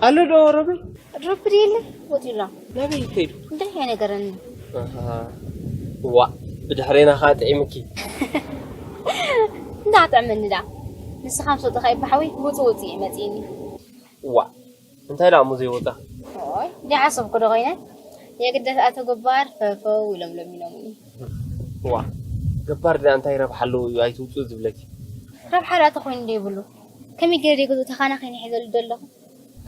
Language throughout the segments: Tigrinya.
ኣሎ ዶ ሮቤል? ሮቤል የለ፣ ወፂኡ ኣሎ። ናበይ ከይዱ? እንታይ ኣይነገረኒ። ኣሃ። ዋ፣ ብድሕሬና ኸዓ ጥዒምኪ። እንዳጥዕመኒ ዳ። ንስኻ ምስ ወፅኻ ይባሓወይ ውፅ ውፅ እዩ መፂእኒ። ዋ፣ እንታይ ደኣ እሞ ዘይወጣ? ኦይ፣ ዘይሓሰብኩ ዶ ኮይነ? የግደስ ኣቶ ገባር ፈፈው ኢሎም ለሚኖምኒ። ዋ፣ ገባር ደኣ እንታይ ረብሓ ኣለዎ እዩ ኣይትውፅኡ ዝብለኪ? ረብሓ ደኣ ተኾይኑ ዶ ይብሉ? ከመይ ገይረ ገዝኡ ተኻናኺነ ሒዘሉ ዘለኹ?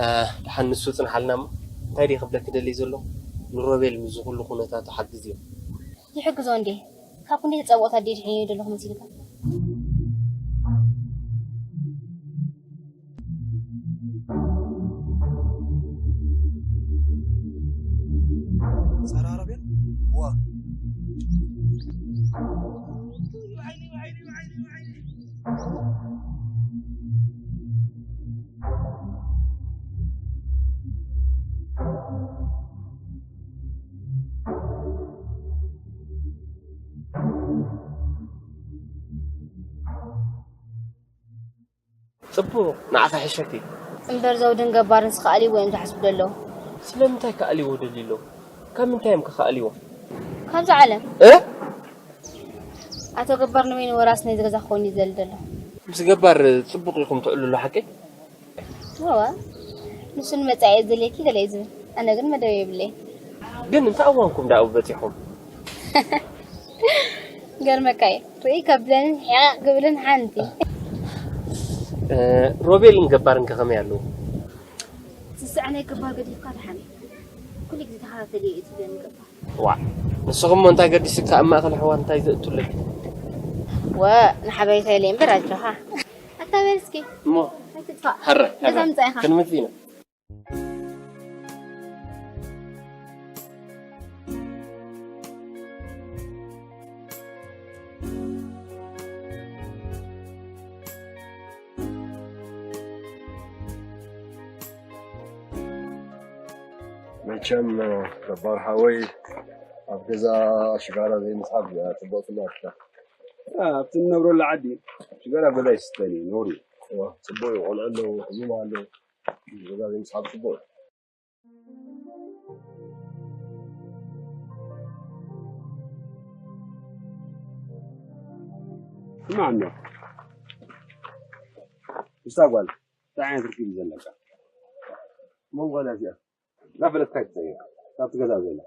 እ፣ ደሓን ንሱ ጽንሓልና እሞ፣ እንታይ ድየ ክብለኪ ደልየ ዘለኹ? ንሮቤል ምስዚ ኩሉ ኩነታቱ ሓግዝዮ። ይሕግዞ እንዴ? ካብ ክንደይ ተጸብኦታት ድየ ድሒነዮ ዘለኹ መሲልካ? ጸረ ኣረብያ? ዋ። ጽቡቕ፣ ንዓኻ ይሕሸኪ። እምበር ዘውድን ገባርን ስኽኣልዎ እዮም ዝሓስቡ ዘለዉ። ስለምንታይ ክኣልዎ ደልዩ ኣሎ? ካብ ምንታይ እዮም ክኽኣልዎ? ካብዛ ዓለም። እ? ኣቶ ገባር ንበይኑ ወራስ ናይዚ ገዛ ክኸውን እዩ ዝደሊ ዘሎ። ምስ ገባር ጽቡቕ ኢኹም ትዕልሉ ሓቀይ? እወ፣ ንሱ ንመጻኢ እየ ዝደልየኪ ገለ እዩ ዝብል። ኣነ ግን መደብ የብለይ። ግን እንታይ እዋንኩም ደኣ በጺሕኩም? ገርመካ እዩ። ርእይ ከብለንን ሕቕቕ ክብልን ሓንቲ። እ፣ ሮቤልን ገባርን ከ ከመይ ኣለዉ? ስስዐ ናይ ገባር ገዲፍካ ደሓን እዩ። ኩሉ ግዜ ተኸታተልዮ እዩ ትብለኒ ገባር። ዋዕ፣ ንስኹም እሞ እንታይ ገዲስካ ኣብ ማእከል ኣሕዋት እንታይ ዘእቱለይ? ወ፣ ንሓበሬታ ኢለ እምበር ኣጆኻ። ኣታ በል እስኪ። እሞ ኣይትጥፋእ። ሕራይ፣ ገዛ ሕራይ። ምጻእ ኢኻ። ክንመጽእ ኢና። መቸም ገባር ሓወይ ኣብ ገዛ ሽጋራ ዘይምስሓብ ጽቡቕ ትምህርትካ። ኣብቲ እንነብረሉ ዓዲ ሽጋራ ኣብ ገዛ ይስተን እዩ፣ ነውሪ እዩ። እዋ፣ ጽቡቕ እዩ፣ ቆልዑ ኣለዉ፣ ሕሙም ኣለዉ። ገዛ ዘይምስሓብ ጽቡቕ እዩ። ስማዕ እንዶ፣ ምስታ ጓል እንታይ ዓይነት ርክብ እዩ ዘለካ? መን ጓል እያ እዚኣ? እናፈለጥካ ኣይትጸየፍ። ካብቲ ገዛ ዘላ።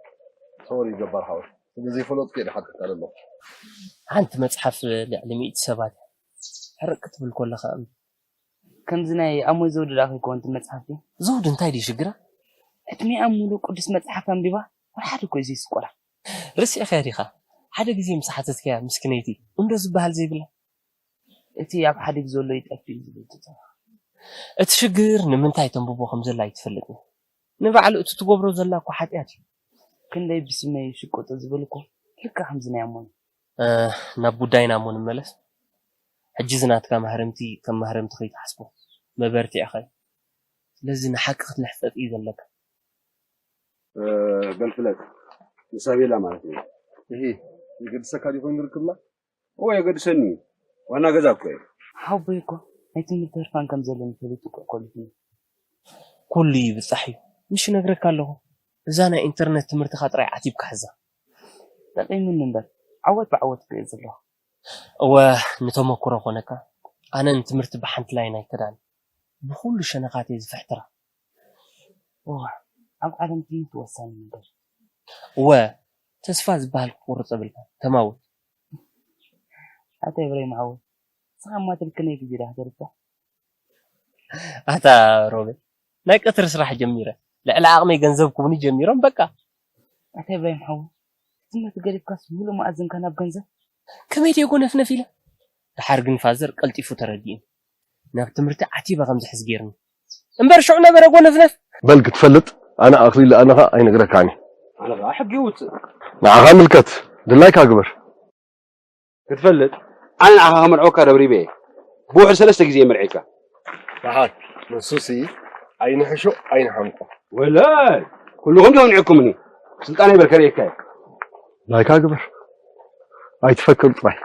ሶሪ ገባር ሓወይ። ስለ ዘይፈለጥኩ እየ ዝሓተካ ዘለኹ። ሓንቲ መጽሓፍ ልዕሊ ሚእቲ ሰባት ሕርቅ ክትብል ከለኻ እምቢ። ከምዚ ናይ ኣሞይ ዘውዱ ደኣ ከይኮን እቲ መጽሓፍ ድዩ? ዘውዱ እንታይ ድዩ ሽግራ? ዕድሚኣ ሙሉእ ቅዱስ መጽሓፍ ኣንቢባ ወላ ሓደ እኮ እዩ ዘይስቆራ። ርሲዕካያ ዲኻ? ሓደ ግዜ ምስ ሓተትካያ ምስክነይቲ እንዶ ዝበሃል ዘይብላ። እቲ ኣብ ሓዲግ ዘሎ ይጠፍእ እዩ ዝብል ትጽቢት። እቲ ሽግር ንምንታይ ተንብቦ ከም ዘላ ኣይትፈልጥን። ንባዕሉ እቲ ትገብሮ ዘላ እኮ ሓጢኣት እዩ። ክንደይ ብስመይ ይሽቅጡ ዝብል እኮ ልክዕ ከምዚ ናይ ኣሞይ። እ፣ ናብ ጉዳይና እሞ ንመለስ። ሕጂ እዚ ናትካ ማህረምቲ ከም ማህረምቲ ከይትሓስቦ። መበርቲዕኻ እዩ። ስለዚ ንሓቂ ክትልሕጸጥ እዩ ዘለካ። እ፣ በል ፍለጥ። ንሳቤላ ማለት እዩ። እሂ፣ የገድሰካ ድዩ ኮይኑ ርክብና? እወ፣ የገድሰኒ እዩ። ዋና ገዛ እኮ እየ። ሓወቦይ እኮ ናይ ትምህርቲ ህርፋን ከም ዘለኒ ፈሊጡ እኮ ኮሊፉኒ። ኩሉ ይብጻሕ እዩ። ምሽ እነግረካ ኣለኹ። እዛ ናይ ኢንተርነት ትምህርትኻ ጥራይ ዓቲብካ ሕዛ። ጠቒሙኒ እምበር፣ ዓወት ብዓወት እኮ እየ ዘለኹ። እወ፣ ንተመኩሮ ኮነካ። ኣነ ንትምህርቲ ብሓንቲ ላይን ኣይከዳን። ብኹሉ ሸነኻት እየ ዝፍሕትራ። እወ፣ ኣብ ዓለም ትምህርቲ ወሳኒ ነገር። እወ፣ ተስፋ ዝበሃል ክቁርጽ የብልካን። ተማውት። ኣታ ኢብራሂም ሓወይ፣ ንስኻ እማ ትልክነይ ግዜ ዳኣ ተርፍካ። ኣታ ሮቤል፣ ናይ ቀትሪ ስራሕ ጀሚረ። ልዕሊ ዓቕመይ ገንዘብ ክቡኒ ጀሚሮም፣ በቃ። ኣታ ኢብራሂም ሓወይ፣ ትምህርቲ ገዲፍካስ ሙሉእ መኣዝንካ ናብ ገንዘብ? ከመይ ድየ ጎነፍነፍ ኢለ? ደሓር ግን ፋዘር ቀልጢፉ ተረዲኡኒ። ናብ ትምህርቲ ዓቲበ ከም ዝሕዝ ገይርኒ። እምበር ሽዑ ነበረ ጎነፍነፍ። በል ክትፈልጥ፣ ኣነ ኣኽሊል ኣነኻ ኣይነግረካን እየ። ኣነ ኸኣ ሕጊ ይውፅእ። ንዓኻ ምልከት፣ ድላይካ ግበር። ክትፈልጥ፣ ኣነ ንዓኻ ከመርዕወካ ደብሪበ እየ። ብውሕድ ሰለስተ ግዜ እየ መርዒካ። ደሓን፣ ንሱሲ ኣይንሕሾ ኣይንሓምቆ። ወላይ፣ ኩልኹም ዲኹም ንዒኩምኒ። ስልጣነይ በል ከርእየካ እየ። ናይካ ግበር። ኣይትፈክር ጥራይ።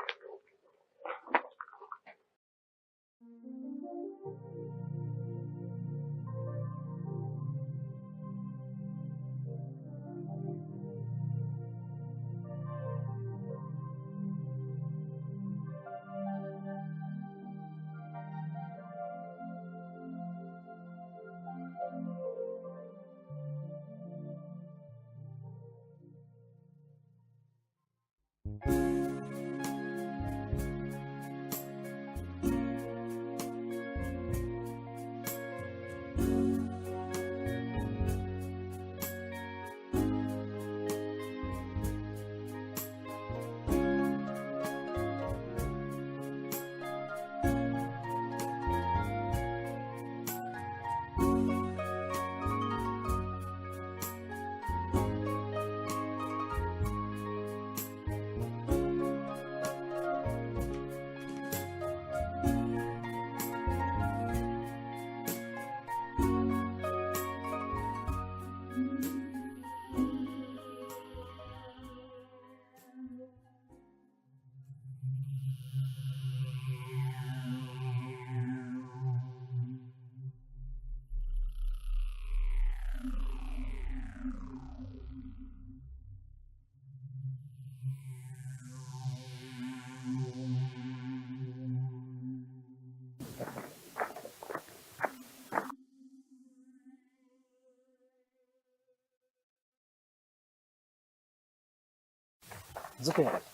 ዝኮ ይበል።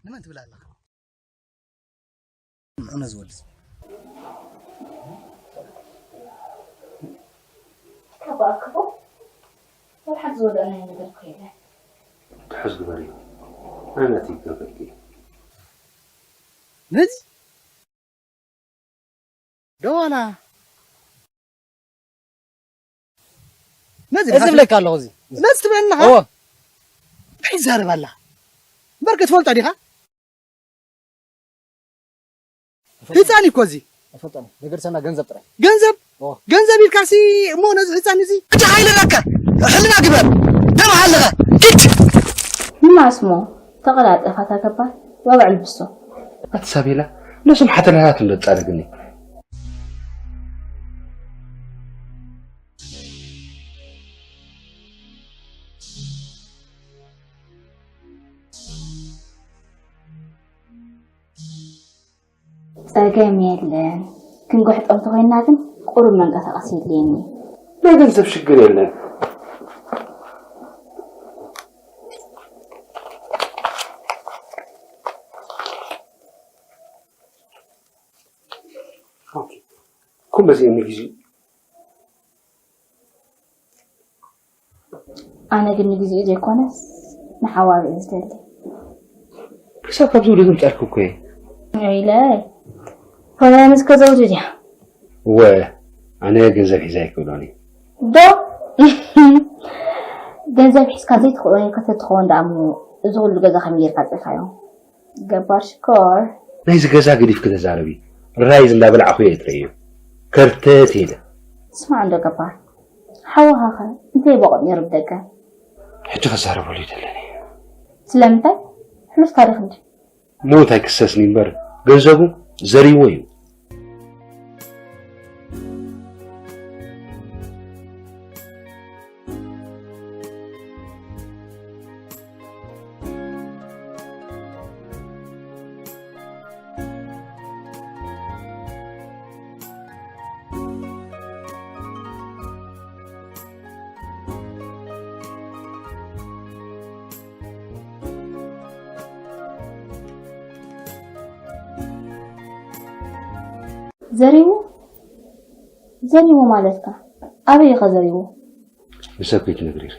ንመን ትብል ኣለኻ? ኣነ ዝወድስ። ካብ ኣክቦ፣ ወላ ሓንቲ ዝወደአናዮ ነገር እኮ የለን። ትሕዝ ግበሪ። ኣነ ናተይ ይገብረልኪ። ነዚ ዶ ዋላ ነዚ እዚ ዝብለካ ኣለኹ፣ እዚ። ነዚ ትብለኒ ኣለኻ? እወ። እንታይ ይዛረብ ኣላ? እምበር ክትፈልጦ ዲኻ? ህፃን እዩ እኮ እዚ። ኣይፈልጦን። ነገር ሰና ገንዘብ ጥራይ። ገንዘብ? እወ። ገንዘብ ኢልካሲ እሞ ነዚ ህፃን እዚ? እቲ ሓይሊ ኣለካ። ሕልና ግበር። ደም ኣለኻ። ኪድ። ንማስሞ ተቐላጠፋ እታ ገባር ዋግዕ ልብሶ። ኣቲ ሳቤላ፣ ነዞም ሓተላታት እንዶ ጻደግኒ። ጸገም የለን። ክንጉሕጦም ተኾይንና ግን ቁሩብ መንቀሳቐሲ የድልየኒ። ናይ ገንዘብ ሽግር የለን። ኦኬ። ኩም በዚ እኒ ግዜ ኣነ ግን ንግዜኡ ዘይኮነስ ንሓዋሩ እየ ዝደሊ። ክሳብ ካብ ዝውለድ ምጻልኩ እኮ እየ። ኢለ ፋይናንስ ከዘውድድ እያ። እወ፣ ኣነ ገንዘብ ሒዛ ኣይክእሎን እየ። ዶ? ገንዘብ ሒዝካ ዘይትኽእሎ ከተትኸውን ደኣ እሞ እዚ ኩሉ ገዛ ከመይ ጌርካ ጽእካዮ? ገባር ሽኮር። ናይዚ ገዛ ገዲፍኪ ተዛረቢ። ራይዝ እንዳበላዕኹ እየ ትርእዮ። ከርተት ኢለ። ስማዕ እንዶ ገባር። ሓውኻኸ እንታይ ይበቑዕ ነይሩ ብደገ? ሕጂ ክዛረበሉ ይደለኒ። ስለምንታይ? ሕሉፍ ታሪኽ እንዲ። ሞት ኣይክሰስኒ እምበር ገንዘቡ ዘሪዎ እዩ። ዘሪቡ? ዘሪቡ ማለትካ? ኣበይ ኢኸ ዘሪቡ? ንሰብ ከይትነግሪ ኢኺ።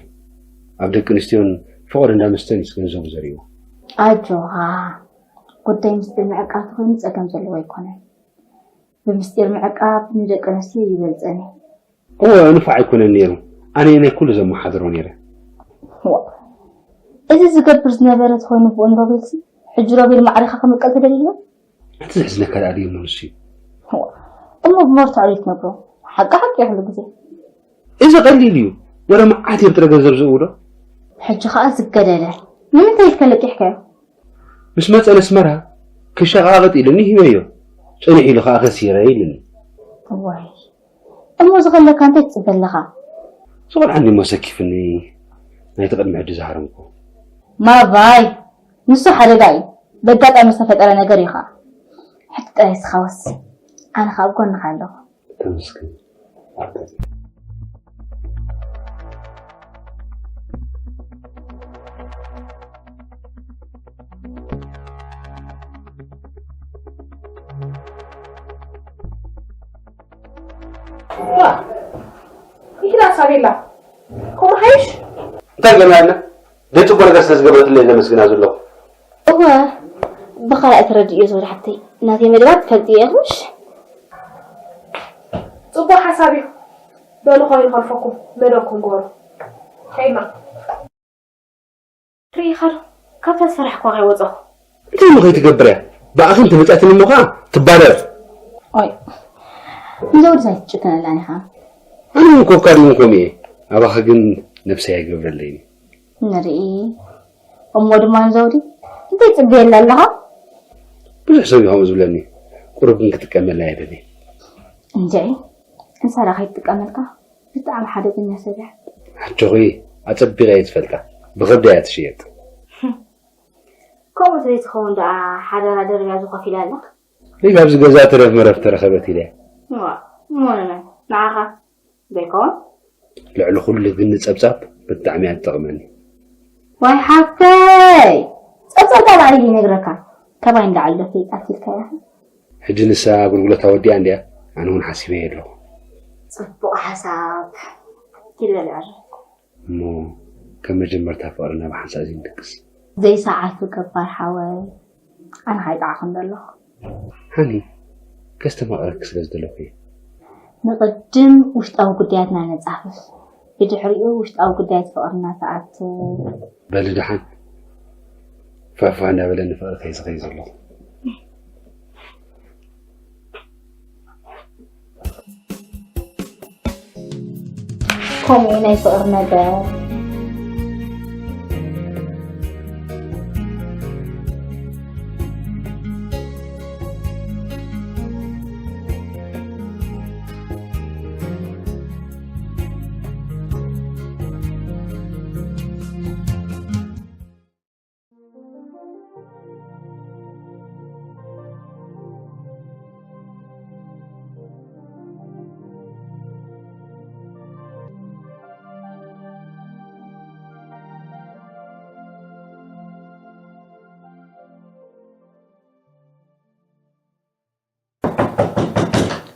ኣብ ደቂ ኣንስትዮን ፍቕሪ እንዳ መስተን እዩ ገንዘቡ ዘሪቡ። ኣጆኻ፣ ጉዳይ ምስጢር ምዕቃብ ተኾይኑ ጸገም ዘለዎ ኣይኮነን። ብምስጢር ምዕቃብ ንደቂ ኣንስትዮ ይበልጸን እዩ። እወ፣ ንፉዕ ኣይኮነን ነይሩ። ኣነ ናይ ኩሉ ዘመሓድሮ ነይረ። ዋ፣ እዚ ዝገብር ዝነበረ ተኾይኑ ብኡ ንሮቤልሲ፣ ሕጂ ሮቤል ማዕሪኻ ክምቀል ትደሊ ዲኻ? እቲ ዘሕዝነካ ደኣ ድዩ እሞ ንሱ እዩ? ዋ፣ እሞ ብመርትዖ ድዩ ትነግሮ? ሓቂ ሓቂ እዩ ኩሉ ግዜ። እዚ ቀሊል እዩ። ወረ መዓት እዮም ጥረ ገንዘብ ዝእውዶ። ሕጂ ኸኣ ዝገደደ። ንምንታይ ኢልካ ለቂሕካዮ? ምስ መጸ ነስመራ ክሸቓቐጥ ኢሉኒ ሂበዮ። ጽንሕ ኢሉ ኸኣ ከሲረ ኢሉኒ። እዋይ። እሞ ዝኸለካ እንታይ ትጽበ ኣለኻ? ዝቖልዓ እንዲሞ ሰኪፍኒ ናይቲ ቅድሚ ሕጂ ዝሃረምኩ። ማባይ፣ ንሱ ሓደጋ እዩ። በጋጣሚ ዝተፈጠረ ነገር እዩ ኸኣ። ሕጂ ጥራይ እስኻ ወሲ። ኣነ ኸኣ ኣብ ጎንኻ ኣለኹ። ተመስገን። ዋ፣ ይላ ሳቤላ፣ ከምኡ ሓይሽ? እንታይ ገና ኣለ? ደይ ጽቡቕ ነገር ስለ ዝገበረትለይ ዘመስግና ዘለኹ። እወ፣ ብኻልኣይ ተረዲእዮ ዝብል ሓብተይ። ናተይ መደባት ትፈልጥዮ ኢኽምሽ? ጽቡቕ ሓሳብ እዩ። በሉ ኸይኑ ከልፈኩም መደብኩም ግበሩ። ከይማ። ርኢኻ ዶ? ካብታ ዝፈራሕኩዋ ከይወጸኹ። እንታይ እሞ ከይትገብር እያ? ብኣኺ እንተመጻትኒ እሞ ኸኣ ትባረር። ኦይ፣ ንዘውድስ ኣይትጭክነላን ኢኻ። ኣነ እውን ኮካ ድውን ከምኡ እየ። ኣባኺ ግን ነብሰይ ኣይገብረለይን። ንርኢ። እሞ ድማ ንዘውዲ እንታይ ትጽበየላ ኣለኻ? ብዙሕ ሰብ እዩ ከምኡ ዝብለኒ። ቁሩብ ግን ክጥቀመላ እየ ደልየ። እንድዒ፣ ንሳ ደኣ ከይትጥቀመልካ? ብጣዕሚ ሓደገኛ ሰብ እያ። ኣጆኺ፣ ኣጸቢቐ እየ ዝፈልጣ። ብኽብዲ እያ ትሽየጥ። ከምኡ ዘይትኸውን ደኣ ሓደራ ደርብያ ዝኸፊላ ኣላ። ሪግ ኣብዚ ገዛ ተረፍ መረፍ ተረኸበት ኢለ። እዋ፣ እሞ ንመን? ንዓኻ ዘይከውን? ልዕሊ ኩሉ ግን ንጸብጻብ ብጣዕሚ እያ ትጠቕመኒ። ዋይ ሓፍተይ፣ ጸብጸብ ካልኣይ ይነግረካ። ካባይ ንላዕሊ ዶ ፈይጣት ኢልካ ኢኻ? ሕጂ ንሳ ኣገልግሎታ ወዲኣ እንድያ፣ ኣነ እውን ሓሲበ ኣለኹ። ጽቡቕ ሓሳብ። ኪድ በል ይቐርብ። እሞ ከም መጀመርታ ፍቕርና ብሓንሳእ ዘይንድቅስ። ዘይሰዓቱ ገባር ሓወይ፣ ኣነ ከይጠዓኹ እንደለኹ። ሃኒ፣ ከስተማቕረኪ ስለ ዝደለኹ እየ። ንቕድም ውሽጣዊ ጉዳያትና ነጻፍፍ፣ ብድሕሪኡ ውሽጣዊ ጉዳያት ፍቕርና ተኣትው። በሊ ደሓን፣ ፋፋ እንዳበለኒ ፍቕሪ ከይዝኸይ ዘለኹ። ከምኡ ናይ ፍቕሪ ነገር።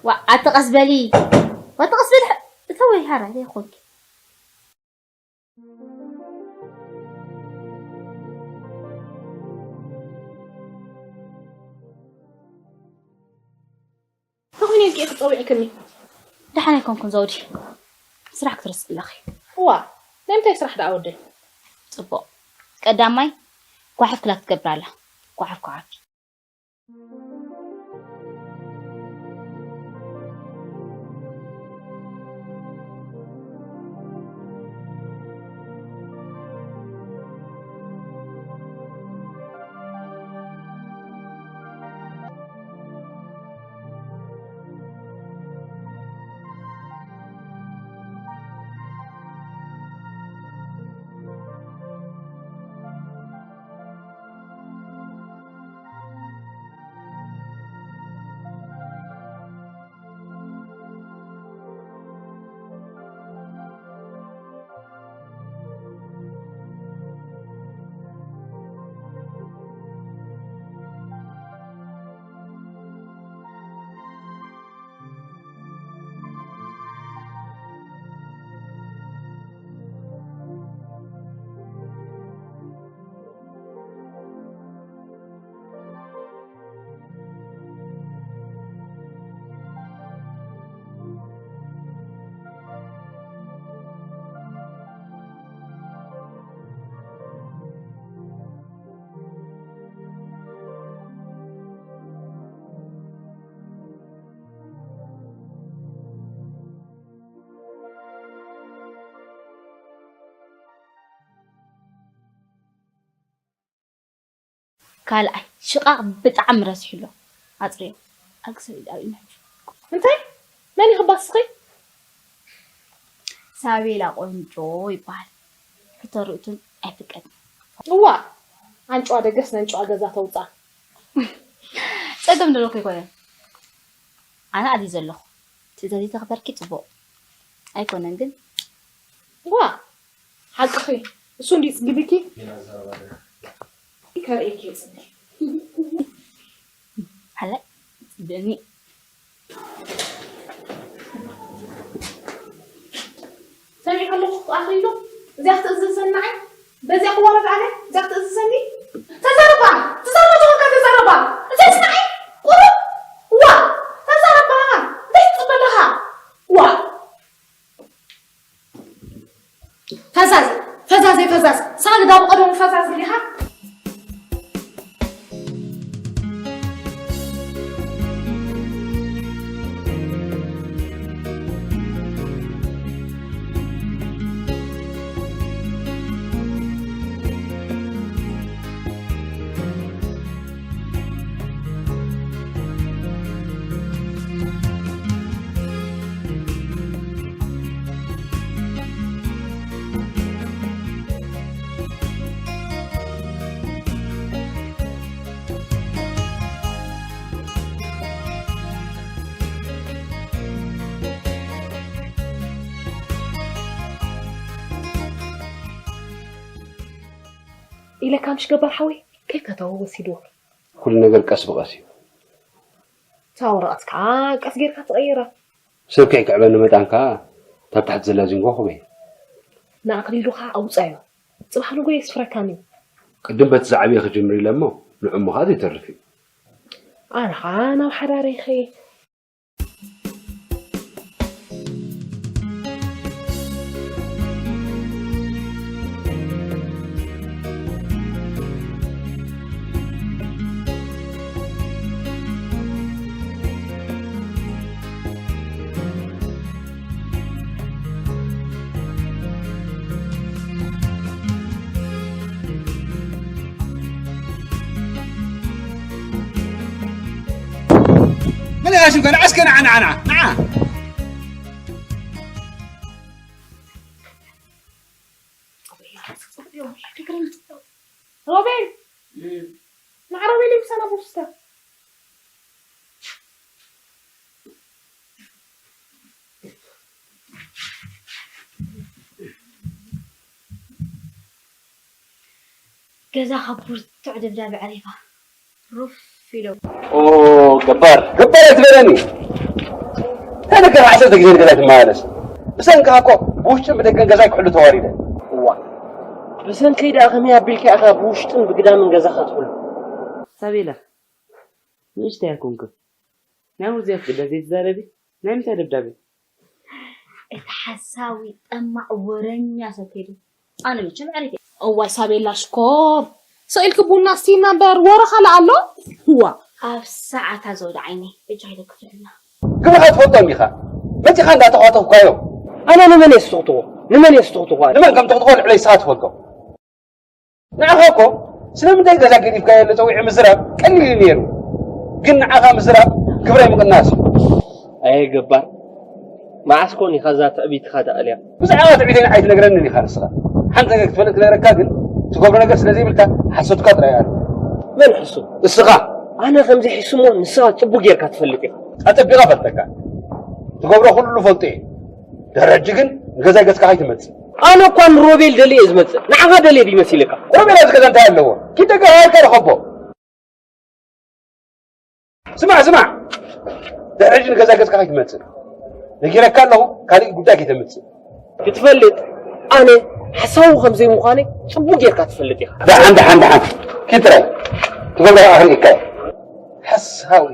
ዋ፣ ኣቲ ቀስ በሊ። ዋ፣ ኣቲ ቀስ በሊ። እታ ወይ ሃራ፣ እንታይ ኾንኪ? ተኾይነ ኢልኪ ኢኺ ጸዊዕክኒ። ደሓን ኣይኮንኩን ዘውዲ። ስራሕ ክትርስኢ ኣለኺ። እዋ፣ ናይ ምንታይ ስራሕ ደኣ ወደይ? ጽቡቕ። ቀዳማይ፣ ጓሓፍ ክላ ክትገብር ኣላ። ጓሓፍ፣ ጓሓፍ። ካልኣይ ሽቓቕ ብጣዕሚ ረሲሑ ኣሎ። ኣጽርዮ። ኣግሰ ኢድ ኣብ ኢመት። እንታይ? መን ኢኺ ባስኺ? ሳቤላ ቆንጆ ይበሃል። ሕቶ ርእቱን ኣይፍቀድን። እዋ፣ ኣንጭዋ ደገስ ነንጭዋ ገዛ ተውፃ። ጸገም ደለኩ ኣይኮነን። ኣነ ኣዝየ ዘለኹ። ትእዛዝ ተኽበርኪ ጽቡቕ። ኣይኮነን ግን። እዋ፣ ሓቅኺ። እሱ እንዲ ጽግብኪ። ከርእየኪ እየ ጽቡቕ። ሓላይ ጽብእኒ። ሰሚዐ ኣለኹ ኣኺሉ። እዚኣ ክትእዝዘኒ ንዓይ? በዚኣ ክዋረድ ኣነ? እዚኣ ክትእዝዘኒ? ተዛረባ! ተዛረባ ተኾንካ ተዛረባ! እንታይ ስማዒ? ቁሩብ! ዋ! ተዛረባ! እንታይ ትጽበ ኣለኻ? ዋ! ፈዛዝ፣ ፈዛዝ፣ ፈዛዝ። ሳግ ዳብ ቀደሙ ፈዛዝ ዲኻ? ኢለካ ምሽ ገባር ሓወይ፣ ከይከተዎ ወሲድዎ። ኩሉ ነገር ቀስ ብቐስ እዩ። እታ ወረቐት ከዓ ቀስ ጌርካ ትቐይራ። ሰብ ከይክዕበኒ መጣን ከዓ ታብ ታሕቲ ዘላ ዚንጎ ክበይ። ንኣኽሊሉ ከዓ ኣውፃዮ። ፅባሕ ንጎ የስፍረካን እዩ። ቅድም በቲ ዝዓበየ ክጅምር ኢለ እሞ ንዕሞ ከዓ ዘይተርፍ እዩ። ኣነ ከዓ ናብ ሓዳረይ ይኸይድ። من يا شوف انا عسكر انا انا نعم. روبين، مع روبين يمسنا بوستا. ገዛኻ ብርቱዕ ደብዳብ ኣዕሪፋ ሩፍ ኢሎም። ኦ ገባር ገባር ኣይትበለኒ። እንታይ ነገር ዓሰርተ ግዜ ንገዛ ትመላለስ? ብሰንካ እኮ ብውሽጥን ብደገን ገዛይ ክሕሉ ተዋሪደ። እዋ ብሰንከይ ደኣ ከመይ ኣቢልካ ኢኻ ብውሽጥን ብግዳምን ገዛኻ ትሕሉ? ሳቤላ ንእሽተይ ኣይኮንክን። ናይ ውርዝያ ፍቅዳ ዘይትዛረቢ ናይ ምንታይ ደብዳቤ? እቲ ሓሳዊ ጠማዕ ወረኛ ሰብ ከይዱ ኣነ መቸም ዕሪፈ። እዋይ ሳቤላ ሽኮር ሰኢልኪ ቡና ስቲና እምበር ወረ ካልእ ኣሎ። እዋ ኣብ ሰዓታ ዘውደ ዓይኒ እጃ ኢለ ክፍልና። ግብርኻ ትፈልጦም ኢኻ መፂኻ እንዳተኳተኩካዮ። ኣነ ንመን እየ ዝትኽትኮ? ንመን እየ ዝትኽትኮ? ንመን ከም ትኽትኮ ልዕለይ ንስኻ ትፈልጦ። ንዓኻ እኮ ስለምንታይ ገዛ ገዲፍካዮ ኢለ ጸዊዐ ምዝራብ ቀሊል እዩ ነይሩ፣ ግን ንዓኻ ምዝራብ ክብረይ ምቕናስ እዩ። ኣየ ገባር፣ መዓስ ኮን ኢኻ እዛ ትዕቢትኻ ተኣልያ? ብዛዕባ ትዕቢተይ ንዓይ ትነግረንን ኢኻ ንስኻ። ሓንቲ ነገር ክትፈልጥ ክነግረካ ግን ትገብሮ ነገር ስለ ዘይብልካ ሓሶትካ ጥራይ ኣሎ። መን ሕሱም? እስኻ። ኣነ ከምዚ ሕሱሞ ንስኻ ጽቡቅ ጌርካ ትፈልጥ ኢኻ። ኣጸቢቐ እፈልጠካ። ትገብሮ ኩሉ ፈልጦ እየ። ድሕሪ ሕጂ ግን ንገዛይ ገጽካ ከይትመጽእ። ኣነ እኳ ንሮቤል ደልየ እየ ዝመጽእ። ንዓኻ ደልየ ድዩ መሲልካ? ሮቤል ኣብዚ ገዛ እንታይ ኣለዎ? ኪድ ደገ ሃልካ ርኸቦ። ስማዕ፣ ስማዕ። ድሕሪ ሕጂ ንገዛይ ገጽካ ከይትመጽእ። ነጊረካ ኣለኹ፣ ካሊእ ጉዳይ ከይተምጽእ። ክትፈልጥ፣ ኣነ ሓሳዊ ከም ዘይምዃነይ ጽቡቕ ጌርካ ትፈልጥ ኢኻ። ደሓን፣ ደሓን፣ ደሓን። ኪድ ጥራይ። ትገብሮ ኣኽሪእካ። ሓሳዊ።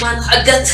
ማን ክዕገት?